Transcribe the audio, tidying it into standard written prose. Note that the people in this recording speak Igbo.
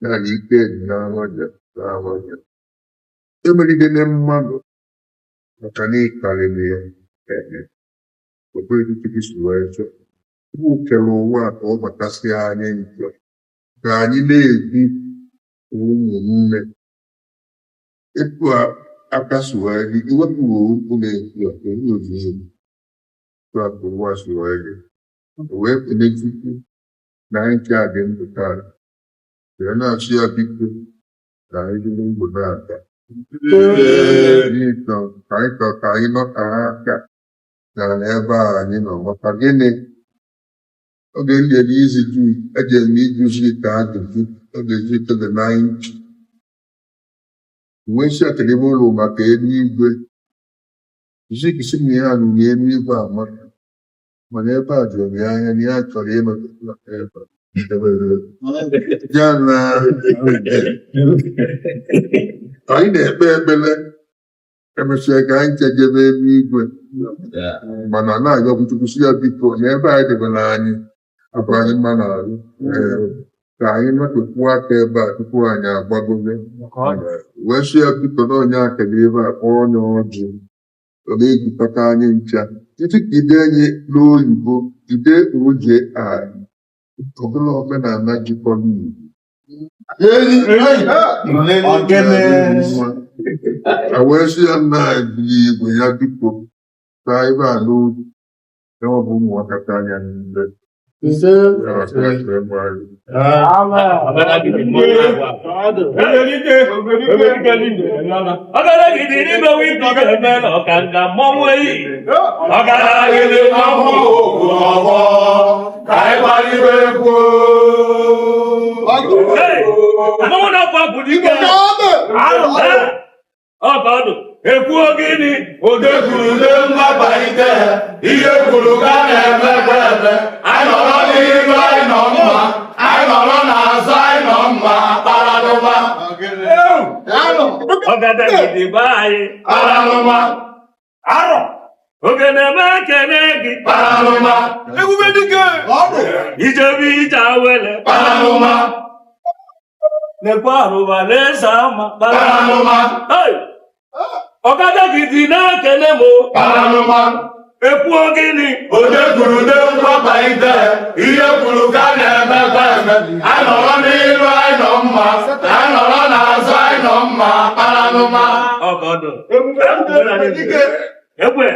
Ya na ike dị n'amaja n'amaja. Emeligene mmadụ maka na ịkarịrị ya ee o bụghị Chukwu si wee chọọ. Chukwu kere ụwa a ka ọ batasịa anyị njọ ka anyị na-ebi ụmụnne etu a aka si wee dị iwepụ okwu na-ekwu a kedu ozizi etu a ka ụwa si wee dị. O wee kele Chukwu na anyị nke a dị ndụ taa wee na-achị ya biko ka anyị dịrị ndụ na-aga. Anyị chọrọ ka anyị chọrọ ka anyị nọtara aka na ebe a anyị nọ maka gịnị oge m jere iziju ejere m ịjụzi ite ajụjụ oge Zik dị 90 wee sị akara ebe ụlọ maka eluigwe. Zik sị na ya nụ na eluigwe amaka mana ebe a jụrụ ya anya na ya chọrọ ịnọta ebe ya na anyị na-ekpe ekpere emesịa ka anyị chejebe eluigwe mana na-ayọkwu Chukwu sị ya biko na ebe anyị debere anyị abụ anyị mma n'arụ. Ee, ka anyị nọtụkwuo aka ebe a tupu anyị agbagobe wee sị ya biko na onye akele ebe a kpọọ onye ọjị ọ na-ejikọta anyị ncha titi ka ide enyi n'oyibo ide OJI ọbụla omenala jikọrọ Igbo. A wee sị ya nna anyị bi n'igwe ya biko taa ebe a n'otu ya ọ bụ ụmụ nwakọta anya niile. Ya ọsị ya sịrị mụ anyị. Ọgaragidi n'ime wiki ga-eme na ọkanga mmọnwụ eyi. Ọgaragidi mmọnwụ okwu n'ọgbọ ka anyị gbalibe egwu. Hey! Mmọnwụ na-akwa bụ dike. Ọkọdụ ekwuo gịnị? Ode kwuru na mgbaba ite ihe kwuru ka a na-emekwa eme. Anyị nọrọ n'iru anyị nọ mma, anyị nọrọ n'azụ anyị nọ mma, kparanụma. Ọgadagidi be anyị. Kparanụma. Arọ. Oge na-eme ekene gị. Kparanụma. Ijebe ije awele. Kparanụma. Nekwa arụba na-eze ama. Kparanụma. Hey! Ọgadagidi na-ekene m. Kparanụma. Ekwuo gịnị? Ode kwuru na mgbaba ite ihe kwuru ka a na-emekwa eme. Anyị nọrọ n'iru anyị nọ mma, anyị nọrọ n'azụ anyị nọ mma, kparanụma. Ọkọdụ. Egbe.